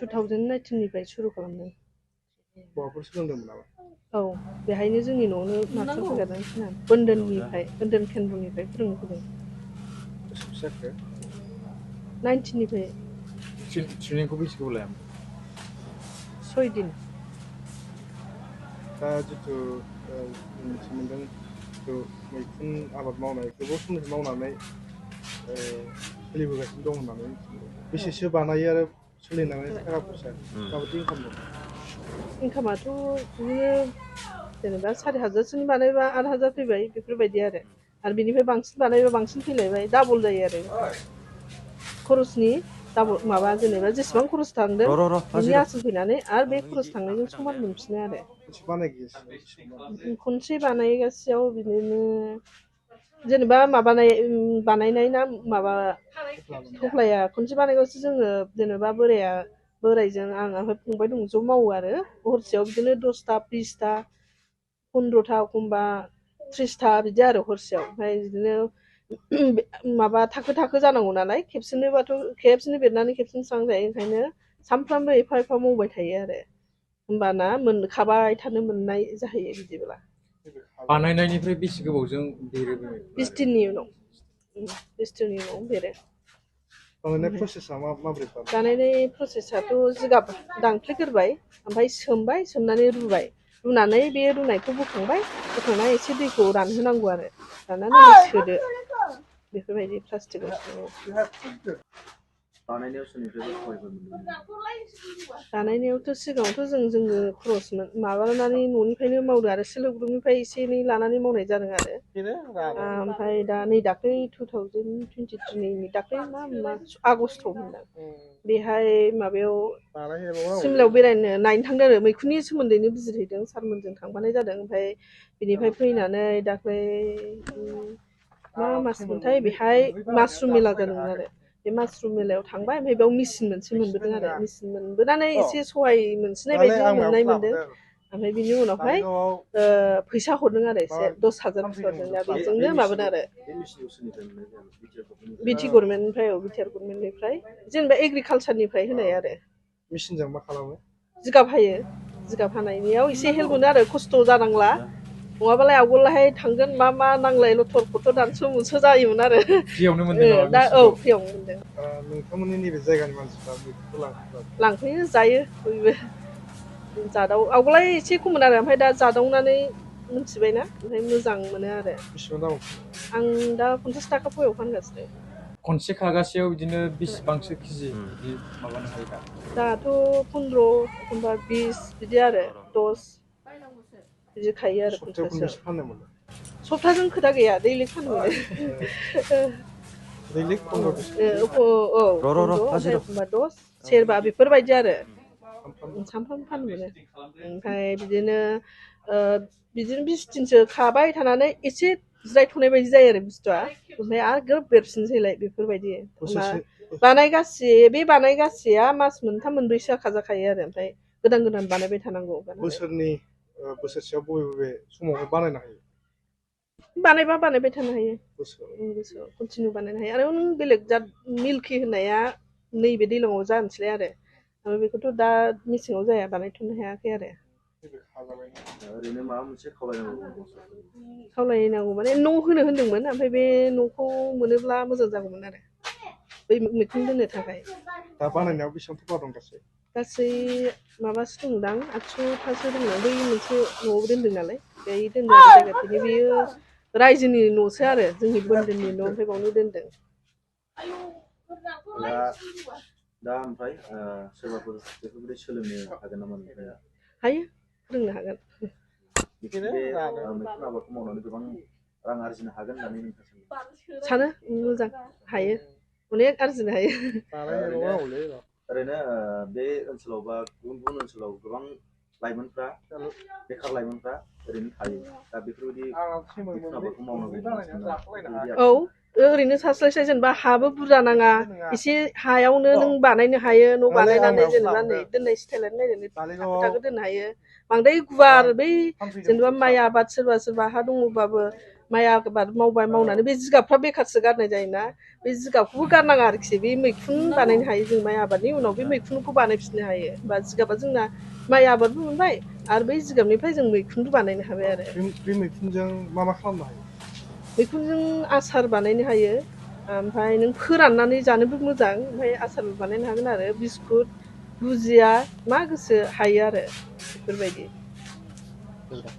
2019 सुरु खालामदों। बहाफोर सोलोंदोंमोन नामा? औ बेहायनो जोंनि न'आवनो मास्टार फैगारदों बोन्दोननिफ्राय बोन्दोन केन्द्रनिफ्राय फोरोंफैदों। बेसेसो जाखो? 19निफ्राय। ट्रेनिंखौ बेसे गोबाव लायामोन? 6 दिन। दा जिथु मिथि मोनदों जिथु मैखुन आबाद मावनाय गोबाव समनिफ्राय मावनानै सोलिबोगासिनो दं होननानै मिथिदों। बेसेसो बानायो आरो सोलिनानै थाखा फैसा माबायदि इनकाम दं? इनकामाथ' बिदिनो जेनेबा 4,000सोनि बानायबा 8,000 फैबाय बेफोरबायदि आरो बिनिफ्राय बांसिन बानायबा बांसिन फैलायबाय डाबल जायो आरो खरसनि डाबल माबा जेनेबा जेसेबां खरस थांदों बिनि आसोल फैनानै आरो बे खरस थांनायजों समान मोनफिनो आरो। खनसे बानायगासेयाव बिदिनो जेनेबा बानायनाय ना माबा थफ्लाया खनसे बानायगासे जोङो जेनेबा बोरायजों आं ओमफ्राय फंबाय दं ज' मावो आरो हरसेयाव बिदिनो 10ता 20ता 15ता एखमबा 30ता बिदि आरो हरसेयाव ओमफ्राय बिदिनो माबा थाखो जानांगौ नालाय खेबसेनो बेरनानै खेबसेनो स्रां जायो ओंखायनो सानफ्रामबो एफा एफा मावबाय थायो आरो होमबाना खाबाय थानो मोननाय जाहैयो बिदिब्ला। बानायनायनिफ्राय बेसे गोबावजों बेरो? 20 दिननि उनाव 20 दिननि उनाव बेरो। बानायनाय प्रसेसा माबोरै? बानायनाय प्रसेसाथ' जिगाब दानफ्लेग्रोबाय ओमफ्राय सोमनानै रुनानै बे रुनायखौ बोखांना एसे दैखौ रानहोनांगौ आरो राननानै सोदो बेफोरबायदि प्लास्टिकआव सोनांगौ। बानायनायाव सोरनिफ्रायबा सहायफोर मोनदों? बानायनायावथ' सिगाङावथ' जोङो खरस माबानानै न'निफ्रायनो मावदो आरो सेल्फ हेल्प ग्रुपनिफ्राय एसे एनै लानानै मावनाय जादों आरो ओमफ्राय दा नै दाख्लै 2023नि दाख्लै मा आगस्ट'आव मोनदां बेहाय माबायाव सिमलायाव नायनो थांदों आरो मैखुननि सोमोन्दैनो बिजिरहैदों सारमोनजों थांफानाय जादों ओमफ्राय बिनिफ्राय फैनानै दाख्लै मा मास मोनथाय बेहाय मासरुम मेला जादोंमोन आरो बे मासरुम मेलायाव थांबाय ओमफ्राय बेयाव मेचिन मोनसे मोनबोदों आरो मेचिन मोनबोनानै एसे सहाय मोनसिननाय बायदि मोनदों ओमफ्राय बिनि उनावहाय फैसा हरदों आरो एसे 10,000 फैसा हरदों दा बेजोंनो माबादों आरो बिटि गभर्नमेन्टनिफ्राय जेनेबा एग्रिकालसारनिफ्राय होनाय आरो। मेचिनजों मा खालामो? जिगाब हायो जिगाब हानायनियाव एसे हेल्प मोनो आरो खस्थ' जानांला नङाबालाय आवगोलहाय थांगोन मा नांलाय लथर फथर दानस' मुनस' जायोमोन आरो दा फ्रियावनो मोनदों। नोंथांमोननि नैबे जायगानि मानसिफ्रा मैखुनखौ लांफैयो जायो बयबो आवगोलहाय एसे खममोन आरो ओमफ्राय दा जादावनानै मिथिबायना ओमफ्राय मोजां मोनो आरो। आं दा 50 थाखा फवायाव फानगासिनो। खनसे खागासेयाव बिदिनो बेसेबांसो केजि बिदि माबानो हायो दा? दाथ' 15 एखमबा 20 बिदि आरो 10 बिदि खायो आरो खनसासोआव। सप्ताजों खोथा गैया दैलिक फाननो मोनो। ओमफ्राय एखमबा 10 सेरबा बेफोरबायदि आरो सानफ्रामबो फाननो मोनो ओमफ्राय बिदिनो 20 दिनसो खाबाय थानानै एसे जिरायथ'नाय बायदि जायो आरो बुस्थुआ ओमफ्राय आरो ग्रोब बेरफिनसैलाय बेफोरबायदि बानायगासेया मास मोनथाम मोनब्रैसोआ खाजाखायो आरो ओमफ्राय गोदान बानायबाय थानांगौ। बोसोरसेयाव बबे समावहाय बानायनो हायो? बानायबा बानायबाय थानो हायो गोसोआव कन्टिनिउ बानायनो हायो आरो नों बेलेग जात मिल्कि होननाया नैबे दैज्लाङाव जानोसैलाय आरो ओमफ्राय बेखौथ' दा मेसेङाव जाया बानायथ'नो हायाखै आरो। ओरैनो माबा मोनसे खावलायनांगौ माने न' होनो होनदोंमोन ओमफ्राय बे न'खौ मोनोब्ला मोजां जागौमोन आरो बै मैखुन दोननो थाखाय। दा बानायनायाव बेसेबां थफ्ला दं गासै माबासो दंदां 800थासो दंदां बै मोनसे न'आव दोनदों नालाय बेहाय दोनदों आरो जायगाखौनो बेयो रायजोनि न'सो आरो जोंनि बोन्दोननि न' ओमफ्राय बावनो दोनदों। दा ओमफ्राय सोरबाफोर बेफोरबायदि सोलोंनो हागोन नामा? हायो फोरोंनो हागोन। आबादखौ मावनानै गोबां रां आरजिनो हागोन होननानै नोंथाङा सानो मोजां हायो अनेक आरजिनो हायो। ओरैनो बे ओनसोलाव बा गुबुन ओनसोलाव गोबां लाइमोनफ्रा बेखार लाइमोनफ्रा ओरैनो थायो दा बेफोरबायदि आबादखौ मावनांगौ। औ ओरैनो थास्लायस्लाय जेनेबा हाबो बुरजा नाङा एसे हायावनो नों बानायनो हायो न' बानायनानै जेनेबा नै दोननाय स्टाइलानो नायनानै थाखो दोननो हायो बांद्राय गुवार बै जेनेबा माइ आबाद सोरबा हा दङबाबो माइ आबाद मावबाय मावनानै बे जिगाबफ्रा बेखारसो गारनाय जायोना बे जिगाबखौबो गारनाङा आरोखि बे मैखुन बानायनो हायो जों माइ आबादनि उनाव बे मैखुनखौ बानायफिननो हायो बा जिगाबा जोंना माइ आबादबो मोनबाय आरो बै जिगाबनिफ्राय जों मैखुनबो बानायनो हाबाय आरो बे मैखुनजों मा खालामनो हायो मैखुनजों आसार बानायनो हायो ओमफ्राय नों फोराननानै जानोबो मोजां ओमफ्राय आसारबो बानायनो हागोन आरो बिस्कुट भुजिया मा गोसो हायो आरो बेफोरबायदि र'